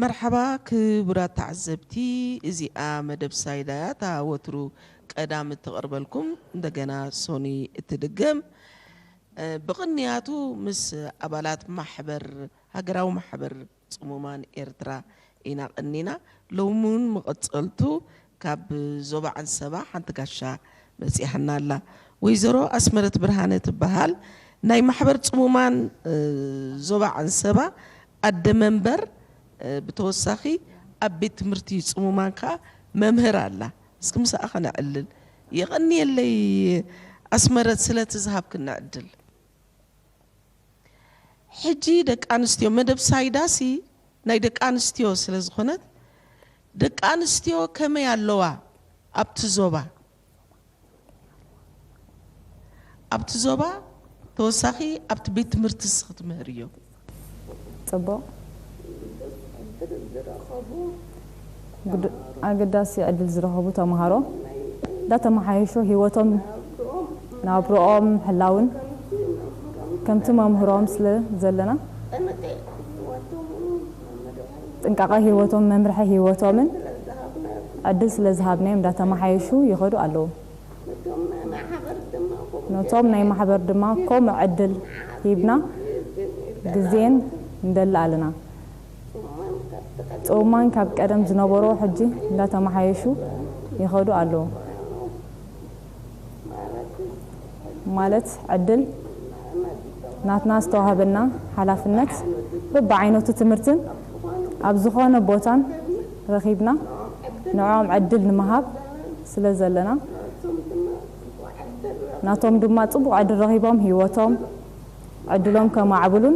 መርሓባ ክቡራት ተዓዘብቲ፣ እዚኣ መደብ ሳይዳ እያ። እታ ወትሩ ቀዳም እትቐርበልኩም እንደገና ሶኒ እትድገም። እ፣ ብቕንያቱ ምስ ኣባላት ማሕበር፣ ሃገራዊ ማሕበር ጽሙማን ኤርትራ ኢና ቀኒና። ሎሚ እውን መቐጸልቱ ካብ ዞባ ዓንሰባ ሓንቲ ጋሻ መጺኣና ኣላ። ወይዘሮ ኣስመረት ብርሃነ ትበሃል። ናይ ማሕበር ጽሙማን፣ እ፣ ዞባ ዓንሰባ ኣደ መንበር፣ እ፣ ብተወሳኺ ኣብ ቤት ትምህርቲ ጽሙማን ከኣ መምህር ኣላ። እስኪ ምስኣ ከነዕልል። የቐንየለይ ኣስመረት ስለቲ ዝሃብክና ዕድል። ሕጂ ደቂ ኣንስትዮ፣ መደብ ሳይዳሲ ናይ ደቂ ኣንስትዮ ስለ ዝኾነት፣ ደቂ ኣንስትዮ ከመይ ኣለዋ ኣብቲ ዞባ? ኣብቲ ዞባ ተወሳኺ ኣብቲ ቤት ትምህርቲ እስኺ ትምህርዮ? ጽቡቕ። ግድ-፣ ኣገዳሲ ዕድል ዝረኸቡ ተምሃሮ እንዳተመሓየሹ ህይወቶም፣ ናብርኦም ሕላውን ከምቲ መምህሮም ስለ ዘለና፣ ጥንቃቐ ህይወቶም፣ መምርሒ ህይወቶምን ዕድል ስለ ዝሃብናዮም እንዳተመሓየሹ ይኸዱ ኣለዉ። ነቶም ናይ ማሕበር ድማ ከምኡ ዕድል ሂብና ግዜን ንደሊ ኣለና። ጽሙማን ካብ ቀደም ዝነበሮ ሕጂ እንዳተመሓየሹ ይኸዱ ኣለዉ። ማለት ዕድል ናትና ዝተዋህበና ሓላፍነት በብዓይነቱ ትምህርትን ኣብ ዝኾነ ቦታን ረኺብና ንዕኦም ዕድል ንምሃብ ስለ ዘለና፣ ናቶም ድማ ጽቡቕ ዕድል ረኺቦም ህይወቶም ዕድሎም ከማዕብሉን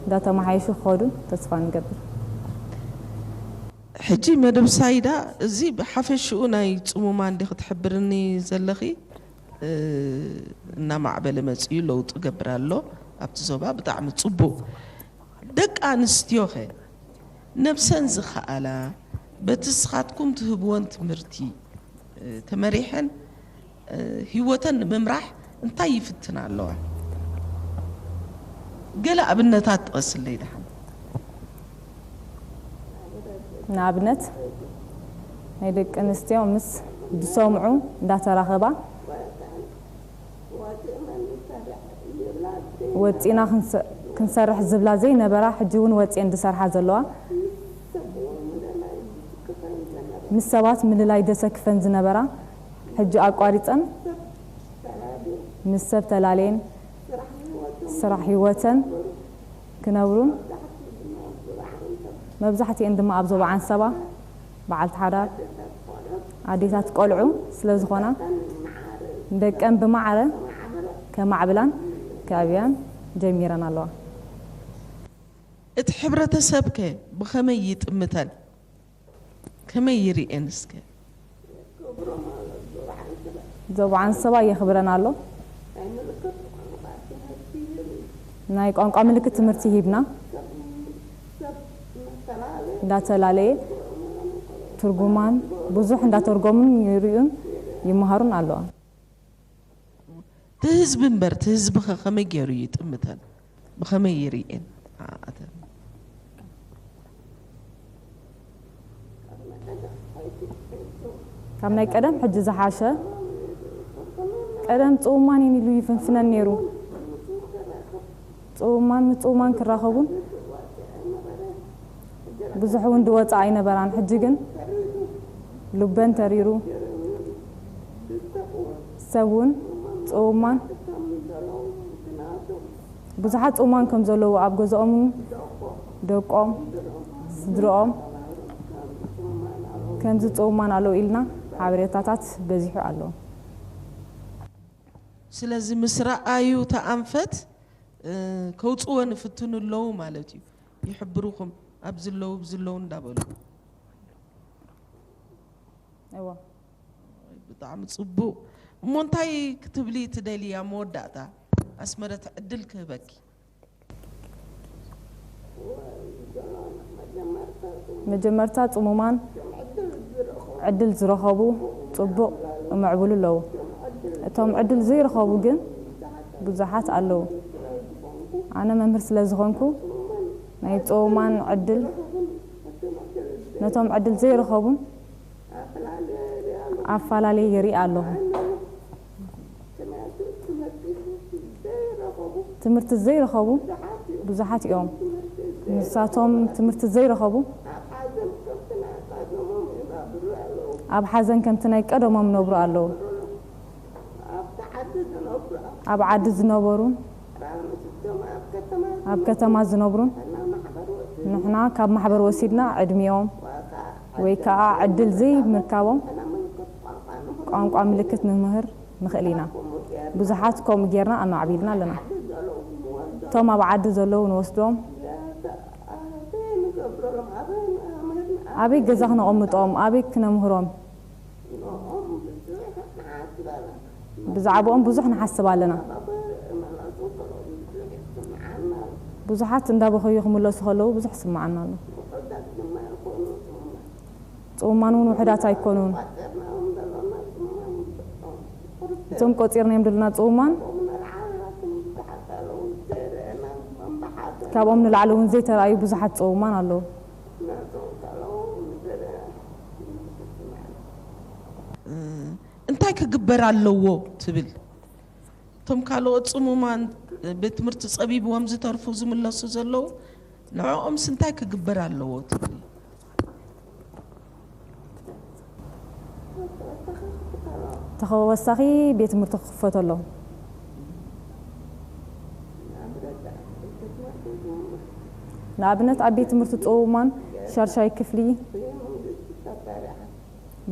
እንዳተመሓየሹ ክኸዱን ተስፋ ንገብር። ሕጂ መደብ ሳይዳ እዚ ብሓፈሽኡ ናይ ጽሙማን ዲኺ ትሕብርኒ ዘለኺ? እ፣ እናማዕበለ መጺኡ ለውጢ ገብር ኣሎ ኣብቲ ዞባ። ብጣዕሚ ጽቡቕ። ደቂ ኣንስትዮኸ ነብሰን ዝኸኣላ በቲ ንስኻትኩም ትህብወን ትምህርቲ፣ እ፣ ተመሪሐን፣ እ፣ ህይወተን ንምምራሕ እንታይ ይፍትና ኣለዋ? ገለ ኣብነታት ጥቐስለይ ደሓን። ንኣብነት ናይ ደቂ ኣንስትዮ ምስ ዝሰምዑ እንዳተራኸባ ወጺና ክንሰ-፣ ክንሰርሕ ዝብላ ዘይነበራ፣ ሕጂ እውን ወጺኤን ዝሰርሓ ዘለዋ፣ ምስ ሰባት ምልላይ ዘሰክፈን ዝነበራ፣ ሕጂ ኣቋሪጸን ምስ ሰብ ተላለየን ስራሕ ህይወተን ክነብሩን መብዛሕትኤን ድማ ኣብ ዞባ ዓንሰባ በዓልቲ ሓዳር ኣዴታት ቆልዑ ስለ ዝኾና ንደቀን ብማዕረ ከማዕብላን ከዕብያን ጀሚረን ኣለዋ። እቲ ሕብረተሰብከ ብኸመይ ይጥምተን? ከመይ ይርእየን እስከ? ዞባ ዓንሰባ የኽብረን ኣሎ። ናይ ቋንቋ ምልክት ትምህርቲ ሂብና እንዳተላለየ ትርጉማን ብዙሕ እንዳተርጎሙን ይርእዩን ይመሃሩን ኣለዋ። እቲ ህዝቢ እምበር፣ እቲ ህዝቢ ኸ ከመይ ገይሩ ይጥምተን? ብኸመይ ይርእየን? ኣተ-፣ ካብ ናይ ቀደም ሕጂ ዝሓሸ፣ ቀደም ጽውማን ኢሉ ይፍንፍነን ነይሩ። ጽውማን ምስ ጽውማን ክራኸቡን ብዙሕ እውን ዝወጻ ኣይነበራን። ሕጂ ግን ልበን ተሪሩ፣ ሰብ እውን ጽውማን ብዙሓት ጽውማን ከም ዘለዉ ኣብ ገዛኦም እውን ደቆም፣ ስድርኦም ከምዚ ጽውማን ኣለዉ ኢልና ሓበሬታታት በዚሑ ኣሎ። ስለዚ ምስ ረኣዩ እቲ ኣንፈት፣ እ፣ ከውጽዎ ንፍትኑ ኣለዉ ማለት እዩ። ይሕብሩኹም፣ ኣብዚ ኣለዉ፣ ኣብዚ ኣለዉ እንዳበሉ። እወ። ብጣዕሚ ጽቡቕ። እሞ እንታይ ክትብሊ ትደልያ መወዳእታ? ኣስመረት ዕድል ክህበኪ። መጀመርታ ጽሙማን ዕድል ዝረኸቡ ጽቡቕ እምዕብሉ ኣለዉ። እቶም ዕድል ዘይረኸቡ ግን ብዙሓት ኣለዉ። ኣነ መምህር ስለ ዝኾንኩ ናይ ጽሙማን ዕድል ነቶም ዕድል ዘይረኸቡን ኣፈላለየ ይርኢ ኣለኹ። ትምህርቲ ዘይረኸቡ ብዙሓት እዮም። ንሳቶም ትምህርቲ ዘይረኸቡ ኣብ ሓዘን ከምቲ ናይ ቀደሞም ይነብሩ ኣለዉ። ኣብ ዓዲ ዝነብሩን ኣብ ከተማ ዝነብሩን ንሕና ካብ ማሕበር ወሲድና ዕድሚኦም ወይ ከዓ ዕድል ዘይምርካቦም ቋንቋ ምልክት ንምህር ንኽእል ኢና። ብዙሓት ከምኡ ጌርና ኣማዕቢልና ኣለና። እቶም ኣብ ዓዲ ዘለዉ ንወስዶም ኣበይ ገዛ ክነቐምጦም፣ ኣበይ ክነምህሮም ብዛዕባኦም ብዙሕ ንሓስብ ኣለና። ብዙሓት እንዳበኸዩ ክምለሱ ከለዉ ብዙሕ ይስምዓና ኣሎ። ጽውማን እውን ውሑዳት ኣይኮኑን። እዞም ቆጺርናዮም ዘለና ጽውማን ካብኦም ንላዕሊ እውን ዘይተራእዩ ብዙሓት ጽውማን ኣለዉ። እንታይ ክግበር ኣለዎ ትብል? እቶም ካልኦት ጽሙማን ቤት ትምህርቲ ጸቢብዎም ዝተርፉ ዝምለሱ ዘለዉ ንዕኦምስ እንታይ ክግበር ኣለዎ ትብሊ? ተወሳኺ ቤት ትምህርቲ ክኽፈተሎም። ንኣብነት ኣብ ቤት ትምህርቲ ጽውማን ሻድሻይ ክፍሊ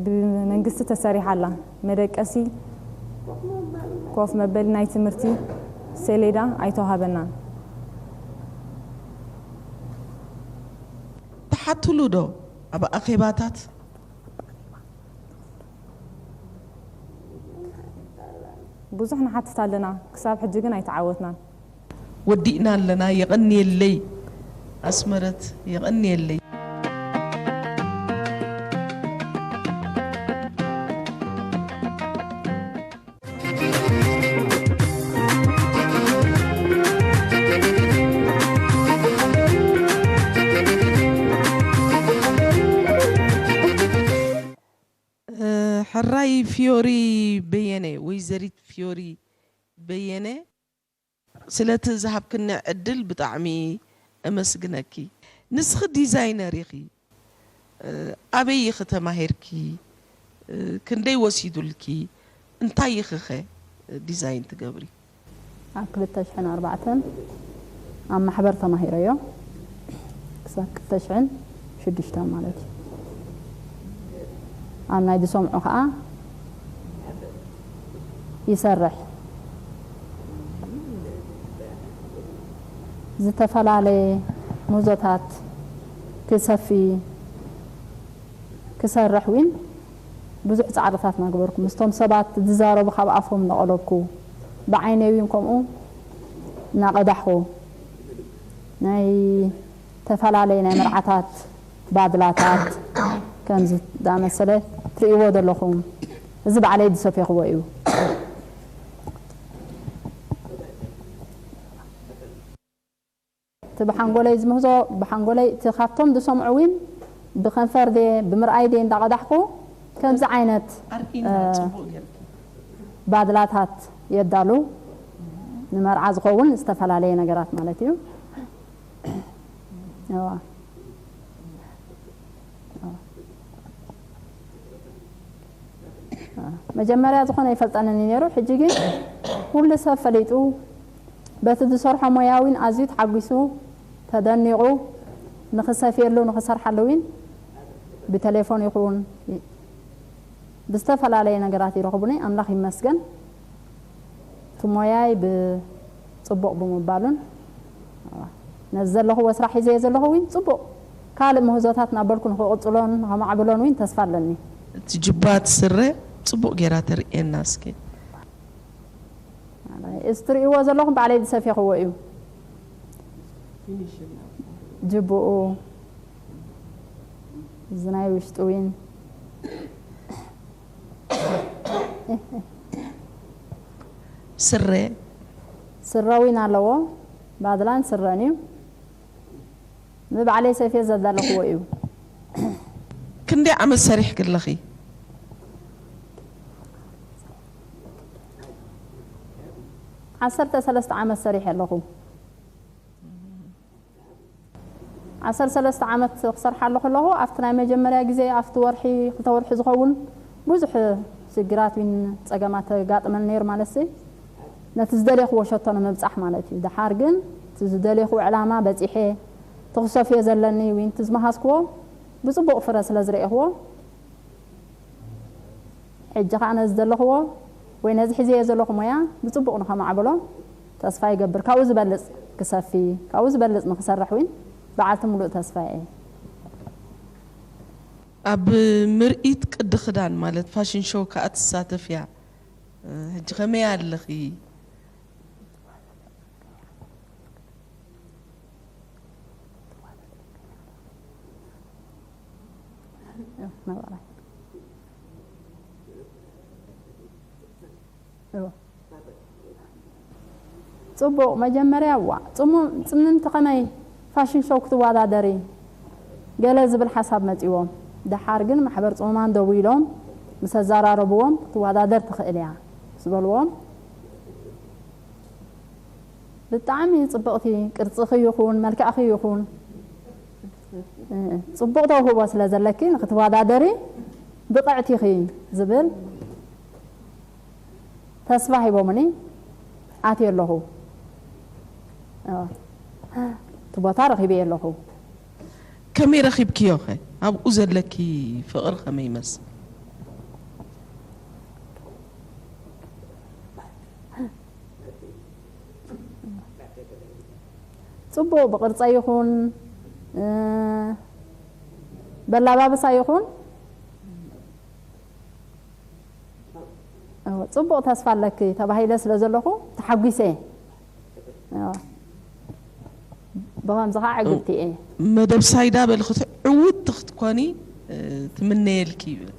ብመንግስቲ ተሰሪሓ ኣላ። መደቀሲ፣ ኮፍ መበሊ፣ ናይ ትምህርቲ ሰሌዳ ኣይተዋህበናን። ትሓትሉ ዶ ኣብ ኣኼባታት? ብዙሕ ንሓትት ኣለና፣ ክሳብ ሕጂ ግን ኣይተዓወትናን። ወዲእና ኣለና። የቐንየለይ ኣስመረት፣ የቐንየለይ። ሕራይ ፊዮሪ በየነ፣ ወይዘሪት ፊዮሪ በየነ፣ ስለቲ ዝሃብክኒ ዕድል ብጣዕሚ እመስግነኪ። ንስኺ ዲዛይነር ኢኺ፣ ኣበይ ኢኺ ተማሂርኪ? ክንደይ ወሲዱልኪ? እንታይ ኢኺኸ ዲዛይን ትገብሪ? ኣብ ክልተ ሽሕን ኣርባዕተን ኣብ ማሕበር ተማሂረዮ ክሳብ ክልተ ሽሕን ሽዱሽተን ማለት እዩ። ኣብ ናይ ዝሰምዑ ከዓ ይሰርሕ። ዝተፈላለየ ምህዞታት ክሰፊ ክሰርሕ እውን ብዙሕ ፃዕርታት ናገበርኩ። ምስቶም ሰባት ዝዛረቡ ካብ ኣፎም እናቐለብኩ ብዓይነይ እውን ከምኡ እናቐዳሕኹ ናይ ተፈላለየ ናይ መርዓታት ባድላታት ከምዚ ዝኣመሰለ ትርእይዎ ዘለኹም እዚ ባዕለይ ዝሰፌኽዎ እዩ። እቲ ብሓንጎለይ ዝምህዞ ብሓንጎለይ እቲ ካብቶም ዝሰምዑ እውን ብከንፈር ድየ ብምርኣይ ድየ እንዳቐዳሕኩ ከምዚ ዓይነት ባድላታት የዳሉ። ንመርዓ ዝኸውን ዝተፈላለየ ነገራት ማለት እዩ። መጀመርያ ዝኾነ ኣይፈልጠንን እዩ ነይሩ። ሕጂ ግን ኩሉ ሰብ ፈሊጡ በቲ ዝሰርሖ ሞያ እውን ኣዝዩ ተሓጒሱ ተደኒቑ ንኽሰፍየሉ ንኽሰርሓሉ እውን ብቴሌፎን ይኹን ብዝተፈላለየ ነገራት ይረኽቡኒ። ኣምላኽ ይመስገን እቲ ሞያይ ብፅቡቕ ብምባሉን ነዚ ዘለኹዎ ስራሕ ሒዘዮ ዘለኹ እውን ፅቡቕ ካልእ ምህዞታት እናበልኩ ንኽቕፅሎን ንኸማዕብሎን እውን ተስፋ ኣለኒ። እቲ ጅባ እቲ ስረ ፅቡቕ ጌራ ተርእየና እስኪ። እዚ ትርእይዎ ዘለኹም ባዕለይ ዝሰፌኽዎ እዩ። ጅብኡ እዚ ናይ ውሽጢ ዊን ስረ ስረ ዊን ኣለዎ። ባድላን ስረን እዩ። ንባዕለይ ሰፌ ዘዳለኽዎ እዩ። ክንደይ ዓመት ሰሪሕኪ ኣለኺ? ዓሰርተ ሰለስተ ዓመት ሰሪሐ ኣለኹ። ዓሰርተ ሰለስተ ዓመት ክሰርሓ ኣለኹ ኣለኹ ኣብቲ ናይ መጀመርያ ግዜ ኣብቲ ወርሒ ክልተ ወርሒ ዝኸውን ብዙሕ ሽግራት ዊን ጸገማት ተጋጥመን ነይሩ ማለት ሲ ነቲ ዝደለኽዎ ሸቶ ንምብጻሕ ማለት እዩ። ደሓር ግን እቲ ዝደለኽዎ ዕላማ በጺሐ ትኽሰፍዮ ዘለኒ ዊን እቲ ዝመሃዝክዎ ብጽቡቕ ፍረ ስለ ዝረኤኽዎ ሕጂ ከዓ ነዚ ዘለኽዎ ወይ ነዚ ሒዘዮ ዘለኹ ሞያ ብጽቡቕ ንኸማዕብሎ ተስፋ ይገብር። ካብኡ ዝበልጽ ክሰፊ፣ ካብኡ ዝበልጽ ንክሰርሕ እውን በዓልቲ ሙሉእ ተስፋ እየ። ኣብ ምርኢት ቅዲ ክዳን ማለት ፋሽን ሾው ከዓ ትሳተፍ እያ። ሕጂ ከመይ ኣለኺ? ጽቡቕ መጀመርያ እዋ ጽሙ ጽምንቲ ከመይ ፋሽን ሾው ክትወዳደሪ ገለ ዝብል ሓሳብ መጺዎም። ደሓር ግን ማሕበር ጽሙማን ደዊሎም ምስ ኣዘራረብዎም ክትወዳደር ትኽእል እያ ምስ በልዎም ብጣዕሚ ጽብቕቲ ቅርጽኺ ይኹን መልክዕኺ ይኹን ጽቡቕ ተውህቦ ስለ ዘለኪ ንክትወዳደሪ ብቕዕቲ ኢኺ ዝብል ተስፋ ሂቦምኒ ኣትየ ኣለኹ። እቲ ቦታ ረኺበ ኣለኹ። ከመይ ረኺብክዮ ኸ? ኣብኡ ዘለኪ ፍቕሪ ከመይ ይመስል? ጽቡቕ ብቕርጸ ይኹን በላባብሳ ይኹን ጽቡቕ ተስፋ ኣለኪ ተባሂለ ስለ ዘለኹ ተሓጒሰ። ብኸምዚ ከዓ ዕግብቲ እየ። መደብ ሳይዳ በልክቲ ዕውትቲ ክትኮኒ ትምነየልኪ ይብል።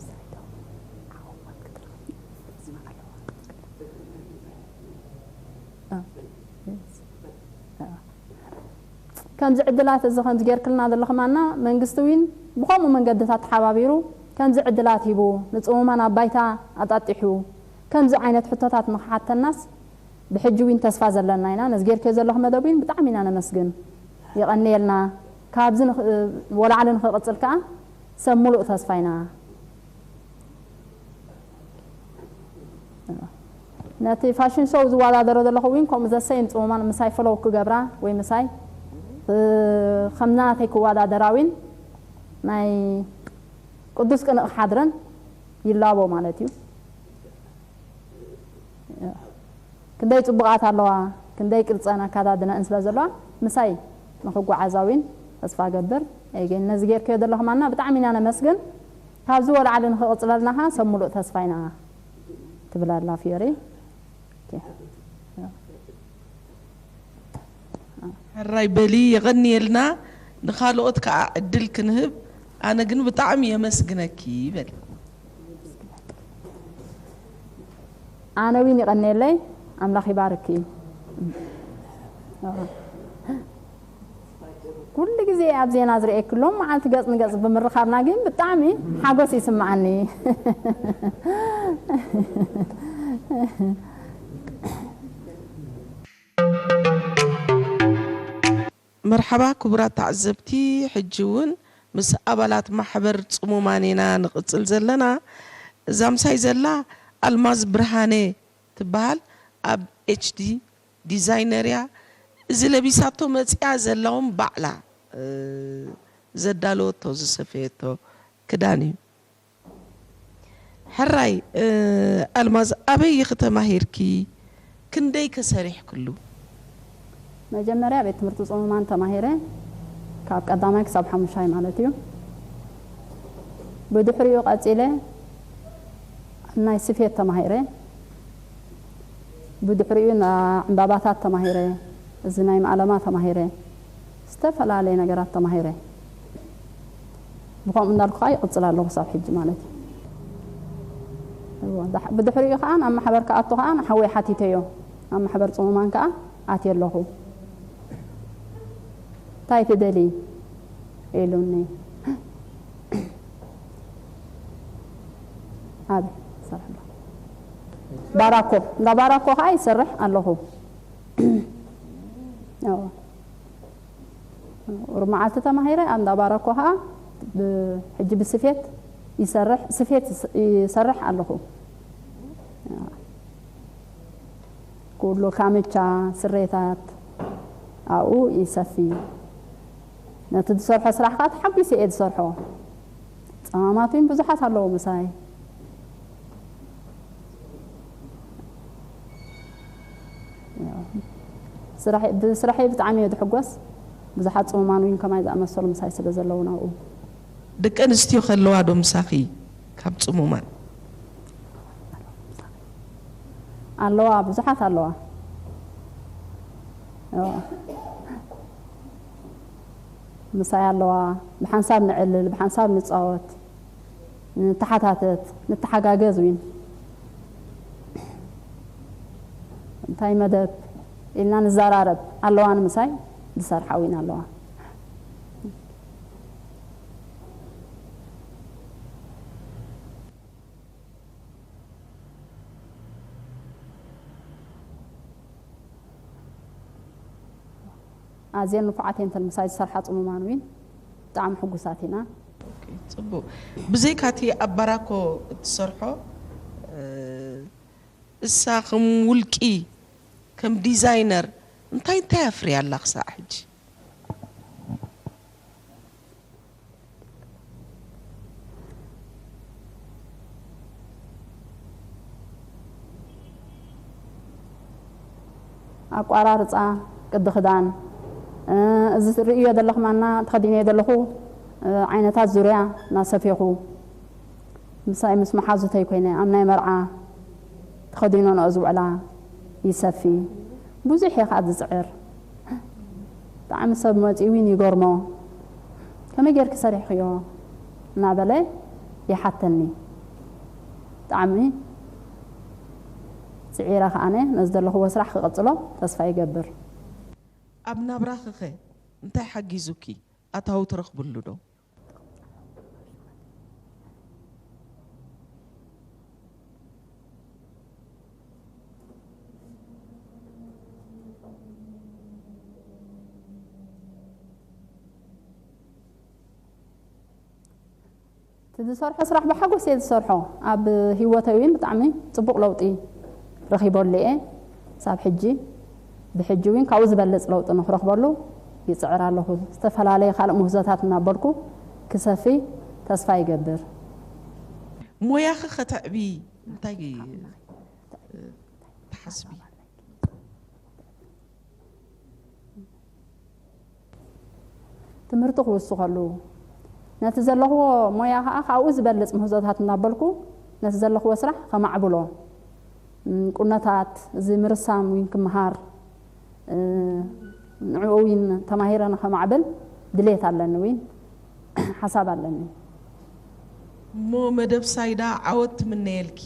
ከምዚ ዕድላት እዚ ከምዚ ጌርክልና ዘለኽማና መንግስቲ ዊን ብኸምኡ መንገድታት ተሓባቢሩ ከምዚ ዕድላት ሂቡ ንፅሙማን ኣብ ባይታ ኣጣጢሑ ከምዚ ዓይነት ሕቶታት ንክሓተናስ ብሕጂ ዊን ተስፋ ዘለና ኢና። ነዚ ጌርክዮ ዘለኹ መደብ ዊን ብጣዕሚ ኢና ነመስግን። የቐንየልና። ካብዚ ወላዕሊ ንክቕፅል ከዓ ሰብ ሙሉእ ተስፋ ኢና። ነቲ ፋሽን ሾው ዝወዳደሮ ዘለኹ ዊን ከምኡ ዘሰይም ፅሙማን ምሳይ ፈለው ክገብራ ወይ ምሳይ ከም ናተይ ክወዳደራ ዊን ናይ ቅዱስ ቅንእ ክሓድረን ይላቦ ማለት እዩ። ክንደይ ፅቡቓት ኣለዋ፣ ክንደይ ቅርፀን ኣካዳድነእን ስለ ዘለዋ ምሳይ ንክጓዓዛ ዊን ተስፋ ገብር። ግን ነዚ ጌርክዮ ዘለኹ ማና ብጣዕሚ ኢና ነመስግን። ካብዚ ወላዕሊ ንክቕፅለልና ከዓ ሰብ ሙሉእ ተስፋ ኢና ትብል ኣላ ፊዮሪ። ሕራይ በሊ የቐንየልና። ንኻልኦት ከዓ ዕድል ክንህብ ኣነ ግን ብጣዕሚ የመስግነኪ በሊ። ኣነ እውን ይቐንየለይ። ኣምላኽ ይባርኪ። ኩሉ ግዜ ኣብ ዜና ዝርእየክሎም መዓልቲ ገጽ ንገጽ ብምርኻብና ግን ብጣዕሚ ሓጎስ ይስምዓኒ። መርሓባ ክቡራት ተዓዘብቲ፣ ሕጂ እውን ምስ ኣባላት ማሕበር ጽሙማን ኢና ንቕጽል ዘለና። እዛ ምሳይ ዘላ ኣልማዝ ብርሃነ ትበሃል። ኣብ ኤችዲ ዲዛይነር እያ። እዚ ለቢሳቶ መጺኣ ዘላ እውን ባዕላ ዘዳለወቶ ዝሰፈየቶ ክዳን እዩ። ሕራይ ኣልማዝ ኣበይ ኢኺ ተማሂርኪ? ክንደይ ከ ሰሪሕክሉ? መጀመርያ ቤት ትምህርቲ ጽሙማን ተማሂረ ካብ ቀዳማይ ክሳብ ሓሙሻይ ማለት እዩ። ብድሕሪኡ ቀጺለ ናይ ስፌት ተማሂረ። ብድሕሪኡ ዕምባባታት ተማሂረ፣ እዚ ናይ ማእለማ ተማሂረ፣ ዝተፈላለየ ነገራት ተማሂረ። ብኸምኡ እንዳልኩ ከዓ ይቕፅል ኣለኹ ክሳብ ሕጂ ማለት እዩ። ብድሕሪኡ ከዓ ናብ ማሕበር ክኣቱ ከዓ ንሓወይ ሓቲተዮ። ኣብ ማሕበር ፅሙማን ከዓ ኣትየ ኣለኹ። እንታይ ትደሊ ኢሉኒ። ኣብ ይሰርሕ ኣለኹ። ባራኮ፣ እንዳ ባራኮ ከዓ ይሰርሕ ኣለኹ። እዎ። ቁሩብ መዓልቲ ተማሂረ፣ ኣብ እንዳ ባራኮ ከዓ ብ-፣ ሕጂ ብስፌት ይሰርሕ፣ ስፌት ይስ-፣ ይሰርሕ ኣለኹ። ኩሉ ካምቻ፣ ስሬታት ኣብኡ ይሰፊ። ነቲ ዝሰርሖ ስራሕ ከዓ ተሓጒሰ እየ ዝሰርሖ። ጸማማት እውን ብዙሓት ኣለዉ ምሳይ። ስራሐይ፣ ብስራሐይ ብጣዕሚ እየ ዝሕጎስ። ብዙሓት ጽሙማን እውን ከማይ ዝኣመሰሉ ምሳይ ስለ ዘለዉ ናብኡ። ደቂ ኣንስትዮ ከለዋ ዶ ምሳኺ ካብ ጽሙማን? ኣለዋ፣ ብዙሓት ኣለዋ። እዋ። ምሳይ ኣለዋ። ብሓንሳብ ንዕልል፣ ብሓንሳብ ንጻወት፣ ንተሓታተት፣ ንተሓጋገዝ እውን። እንታይ መደብ ኢልና ንዘራረብ ኣለዋ፣ ንምሳይ ዝሰርሓ እውን ኣለዋ። ኣዝየን ንፉዓት እየን፣ እተን ምሳይ ዝሰርሓ ጽሙማን እውን ብጣዕሚ ሕጉሳት ኢና። ኦኬ፣ ጽቡቕ። ብዘይካቲ ኣብ ባራኮ እትሰርሖ፣ እ፣ እሳ ከም ውልቂ፣ ከም ዲዛይነር እንታይ እንታይ ኣፍርያ ኣላ ክሳዕ ሕጂ? ኣቋራርጻ ቅዲ ክዳን፣ እ፣ እዚ ትርእዮ ዘለኹም ኣና ተኸዲነዮ ዘለኹ፣ እ፣ ዓይነታት ዙርያ እናሰፌኹ ምሳይ ምስ መሓዙተይ ኮይነ ኣብ ናይ መርዓ ተኸዲኖንኦ ዝውዕላ ይሰፊ። ብዙሕ እየ ከዓ ዝጽዕር። ብጣዕሚ ሰብ መጺኡ እውን ይገርሞ። "ከመይ ጌርኪ ሰሪሕክዮ?" እናበለ ይሓተኒ። ብጣዕሚ ጽዒረ ከኣነ ነዚ ዘለኽዎ ስራሕ ክቕጽሎ ተስፋ ይገብር። ኣብ ናብራኺኸ እንታይ ሓጊዙኪ? ኣታዊ ትረኽብሉ ዶ? እቲ ዝሰርሖ ስራሕ ብሓጎስ እየ ዝሰርሖ። ኣብ ህይወተይ እውን ብጣዕሚ ጽቡቕ ለውጢ ረኺበሉ እየ። ሳብ ሕጂ፣ ብሕጂ እውን ካብኡ ዝበልጽ ለውጢ ንክረኽበሉ ይጽዕር ኣለኹ። ዝተፈላለየ ካልእ ምህዞታት እናበልኩ ክሰፊ ተስፋ ይገብር። ሞያኺ ከተዕቢ እንታይ ትሓስቢ? ትምህርቲ ክውስኸሉ፣ ነቲ ዘለኽዎ ሞያ ኸዓ ካብኡ ዝበልጽ ምህዞታት እናበልኩ ነቲ ዘለኽዎ ስራሕ ከማዕብሎ፣ ም፣ ቁነታት፣ እዚ ምርሳም እውን ክምሃር፣ እ፣ ንዕኡ እውን ተማሂረ ንኸማዕብል ድሌት ኣለኒ እውን ሓሳብ ኣለኒ። እሞ መደብ ሳይዳ ዓወት ትምነየልኪ።